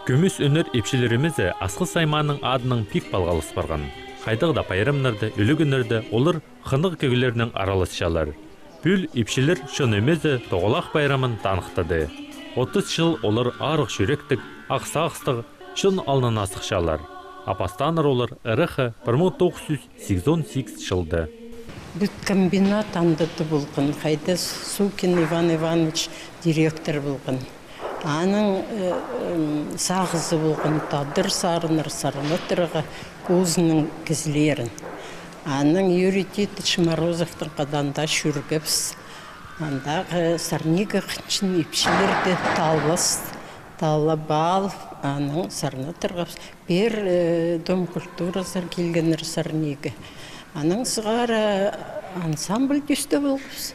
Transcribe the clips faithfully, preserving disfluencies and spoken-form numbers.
Кӱмӱс ӱннер ипчілер ӧмезі Асхыс аймааның адынаң пик палғалыс парған. Хайдағ даа пайрамнарда, ӱлӱкӱннерде олар хынығ кӧглернең араласчалар. Пӱӱл ипчілер чон ӧмезі Тоғалах пайрамын таныхтады. Отыс чыл олар арығ чӱректіг, ах сағыстығ, чон алнына сыхчалар. А пастааннар олар ырахха пір муң тоғыс чӱс сигізон сигіс чылда. Пӧт комбинат анда даа полған, хайда Сукин Иван Иванович директор полған. Аның, э, м, сағызы полған тадар сарыннар сарнаттырарға позының кізілерін. Анаң Юрий Титович Морозовтың хада анда чӧргебіс. Андағы сарниға хынчаң ипчілерні таллас, таллап ал, анаң сарнаттырғабыс. Пеер, э, Дом культуразар килгеннер сарниға. Анаң сығара ансамбль тӧстеп алғабыс.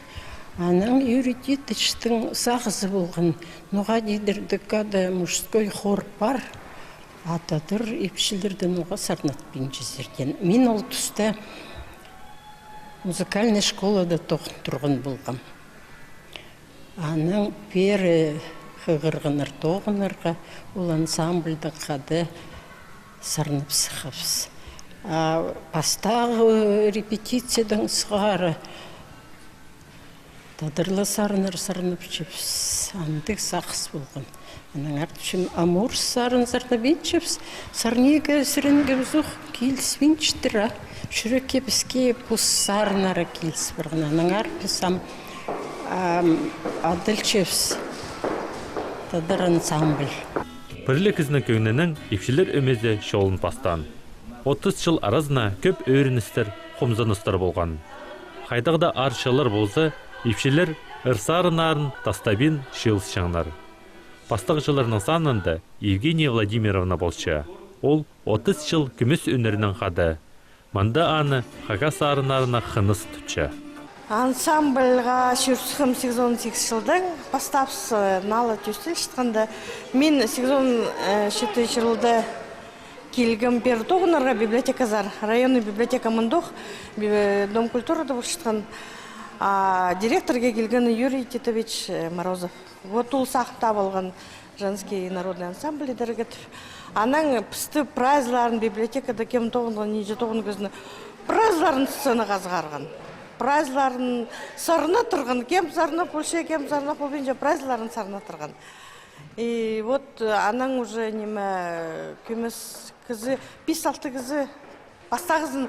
Анаң Юрий Титовичтің сағызы полған, ноға тидірдік, ада мужской хор пар, а тадар ипчілерні ноға сарнатпинчазар теен. Мин ол туста музыкальный школада тоғын турған полғам. Анаң пеер хығырғаннар тоғынарға, ол ансамбльдең хада сарнап сыххабыс. А пастағы репетициядаң сығара тадар ла сарыннар сарнапчабыс, андағ сағыс полған. Аннаңар тіпчем, амур сарын сарнабинчабыс, сарниға сарингебіс ох, киліспинчетір, а. Чӱрекке піске пос сарыннары киліс парған. Аннаңар піс ам, ам, адалчабыс тадар ансамбль. Пір ле кізінің кӧңнінең ипчілер ӧмезі чолын пастаан. Отыс чыл аразына кӧп ӧріністер, хомзыныстар полған. Хайдағ даа аар чыллар полза, ипчілер ыр сарыннарын тастабин чыылысчаңнар. Пастағҷыларның санында Евгения Владимировна полча. Ол отыс чыл кӱмӱс ӱннернең хада. Мында аны хакас сарыннарына хыныс тутча. Ансамбльға чӧрчеткем сигізон сигіс чылдаң, пастап, э, налы тӧстелчеткенде. Мин сигізон, э, читі чылда килгем пеер тоғынарға библиотеказар, районный библиотека мындох, би-, Дом культурада полчатхан, а директорға килген Юрий Титович, э, Морозов. Вот ол сағында полған женский народный ансамбль идерге тіп. Анаң пісті прайзыларын библиотекада кем тоғынған, нинҷе тоғынған кізіні прайзыларын сценаға сығарған. Прайзыларын сарнаттырған, кем сарнап полча, кем сарнап полбинча, прайзыларын сарнаттырған. И вот, э, анаң уже, ниме, кӧмес кізі, пис-алты кізі, пастағызын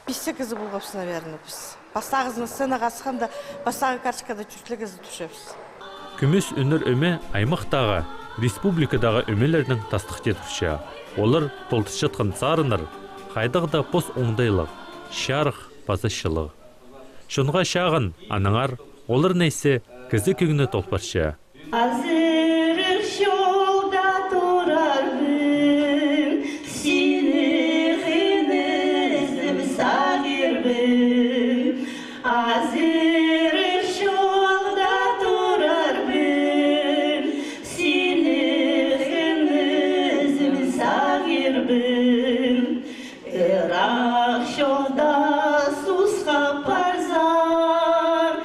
пис-сигіс кізі полғабыс, наверное, піс. Пастағызын сценаға асханда, пастағы карточкада тӧрт ле кізі тӱсчебіс. Кӱмӱс ӱннер ӧме аймахтағы, республикадағы ӧмелернең тастыхти турча. Олар толдырчатхан сарыннар хайдағ даа пос оңдайлығ, чарых паза чылығ. Чонға чағын, аннаңар оларны истсе, кізі кӧңні толбарча. Азырых чолда турарбын, сині хынызым сағирбын. Азырых чолда турарбын, сині хынызым сағирбын. Ырах чолда сусха парзам,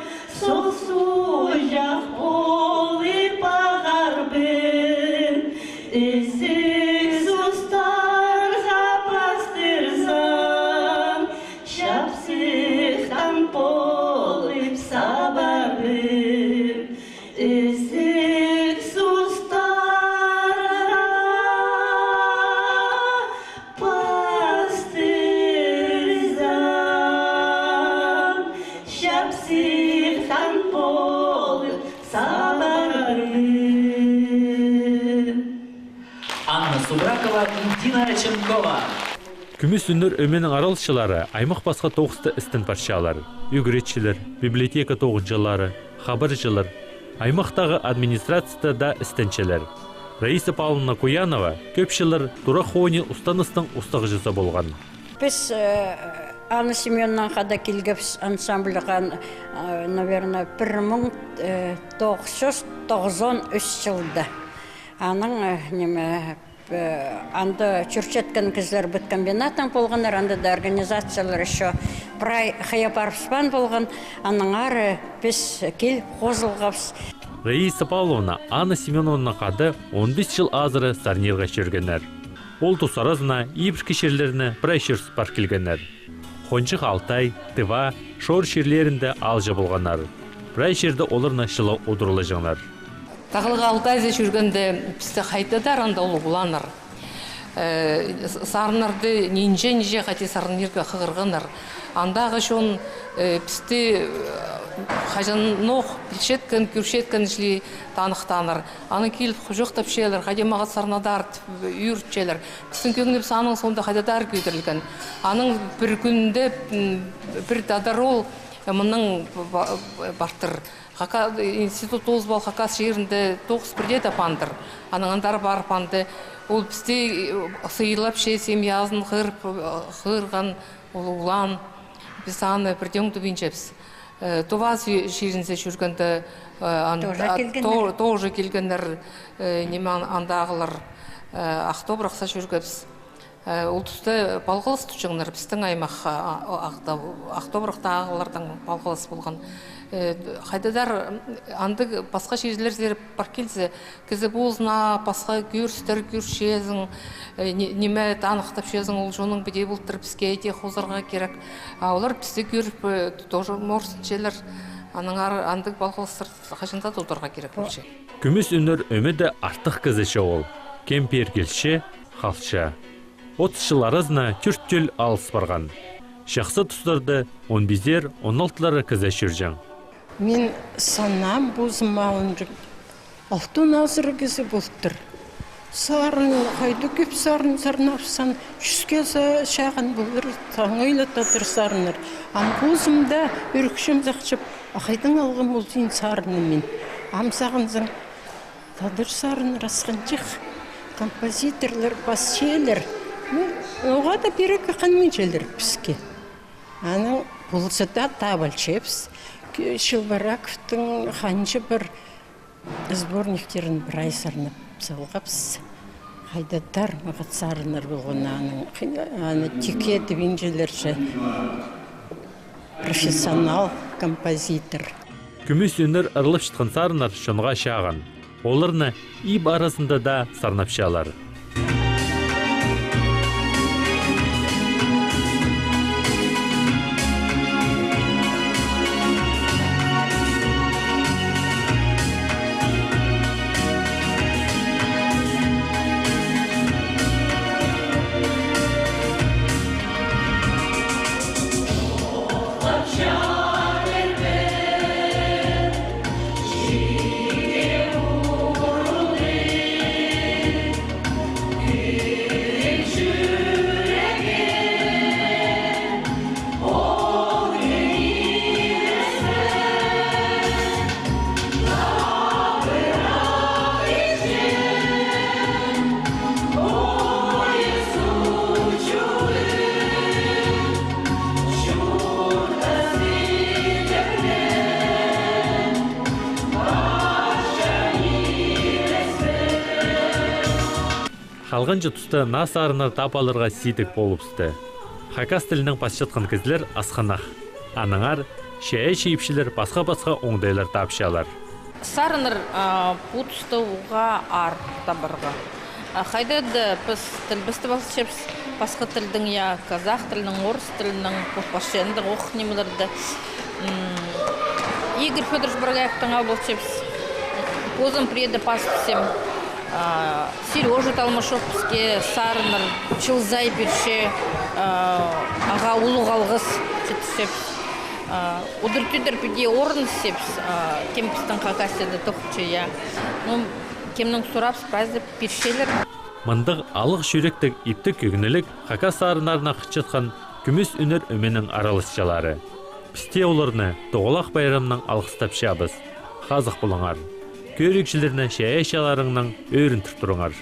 сох-суғҷах полып ағарбын. Ізік сустарға пастырзам, чапсыхтаң полып сабарбын. Ізік сустарға пастырзам, чапсыхтаң полып сабарбын. Анна Субракова и Дина Раченкова. Кӱмӱс ӱннер ӧменің араласчылары аймах пасха тоғыста істен парчалар. Ӱгретчілер, библиотека тоғынҷылары, хабарҷылар, аймахтағы администрацияда даа істенчелер. Раиса Павловна Куянова кӧп чыллар Турах хонии устаныстың устағҷызы полған. Піс, э, Анна Семёновнаң хада килгебіс ансамбльға, э, наверное, пір муң, э, тоғыс чӱс тоғызон ӱс чылда. Анаң, э, ниме, Э, анда чӧрчеткен кізілер пӧт комбинаттаң полғаннар, анда даа организациялар ещё прай хыйа парыбыспаан полған, аннаңар піс киліп хозылғабыс. Раиса Павловна Анна Семёновнанаң хада он пис чыл азыра сарнирға чӧргеннер. Ол тус аразына ибіркі чирлеріне прай чӧріс пар килгеннер. Хонҷых Алтай, Тыва, Шор чирлерінде аалҷа полғаннар. Прай чирде оларны чылы удурлаҷаңнар. Тағлығ Алтайзар чӧргенде, пісті хайдағ-да анда улуғлааннар. Э, с-, сарыннарны нинҷе-нинҷе хати сарнирға хығырғаннар. Андағы чон, э, пісті, э, хаҷанох пілчеткен, кӧрчеткен чіли таныхтааннар. Аны киліп хуҷахтапчалар, хайди мағат сарнадар тіп ӱгретчелер. Пістің кӧңнібіс аның соонда хайдағ-да кӧдірілген. Аның пір кӱнде, м, пір тадар оол, э, мының ба-, партыр. Хака-, институт тоозып ал, Хакас чирінде тоғыс пірдее таппандыр. Анаң андар парып анда. Ол пісті, э, сыйлапча, семьязын хығырып, э, хығырған, улуғлаан. Піс аны пірдее оңдабинчабыс. Э, Тува чирінзер чӧргенде, э, ан-, тоже а, килгеннер. То-, тоже килгеннер, э, ниме ан-, андағылар, э, Ах Тобырахзар чӧргебіс. Э, ол туста палғалыс тутчаңнар пістің аймахха, а, а, Ах Тоб-, Ах Тобырахтағылардаң палғалыс полған. Э, хайдағ-да, м, андағ пасха чирлерзер пар килзе, кізі позына пасха кӧрістер кӧрчезің, э, ни-, ниме таныхтапчазың, ол чонның піди полтыр, піске иди хозарға кирек. А олар пісті кӧріп, э, тоже морсынчалар. Аннаңар андағ палғалыстар хаҷан-да тударға кирек полча. Кӱмӱс Ӱнер ӧмеде артых кізі чоғыл. Кем пеер килче, халча. Отыс чыл аразына тӧрт тӧл алыс парған. Чахсы тустарда он пизер, он алтылар кізі чӧрҷең. Мин санаам, позым алынҷа, алтон азыра кізі полтыр. Сарын, хайдағ кӧп сарын сарнапчаң, чӱске са-, чағын полар, саңай ла тадар сарыннар. Ам позым даа ӧрікчем, сағынчам, а хайдаң алғам ол син сарынны мин. Ам сағынзаң, тадар сарыннар асхынҷых, композиторлар пасчалар. Ну, оға даа пирерге хынминчалар піске. Анаң полза даа таап алчабыс. Кӧ-, Челбораковтың ханҷа пір сборниктерін прай сарнап салғабыс. Хайдағ-да мағат сарыннар полған аның. Аны тикке тібинчелер чи. Профессионал композитор. Кӱмӱс Ӱнер ырлапчатхан сарыннар чонға чағын. Оларны иб аразында даа сарнапчалар. Халғанҷы туста наа сарыннар таап аларға сидік полыбысты. Хакас тілінең пасчатхан кізілер асхынах. Аннаңар чайаачы ипчілер пасха-пасха оңдайлар таапчалар. Сарыннар, а, пу туста уғаа аар табарға. А, хайда-да піс тілбісті пасчабыс, пасха тілдің, я, казах тілінің, орыс тілінің, пу пасчаандағ ох нимелерді. М, Игорь Фёдорович Боргоевтең ал полчабыс. Позым пірееде пасчам. А, Серёжа Толмашов піске сарыннар чыл сай пирче, а, ағаа улуғ алғыс читірчебіс. А, удур-тӧдір піди орын ісчебіс, а, кем пістің Хакасияда тоғынча, я. Ну, кемнең сурабыс, прайзы пирчелер. Мындағ алығ чӱректіг, иптіг кӧңніліг хакас сарыннарына хынчатхан Кӱмӱс Ӱнер ӧменің араласчылары. Піс тее оларны Тоғалах пайрамнаң алғыстапчабыс. Хазых полыңар. Кӧрігҷілерні чайаачыларыңнаң ӧріндір турыңар.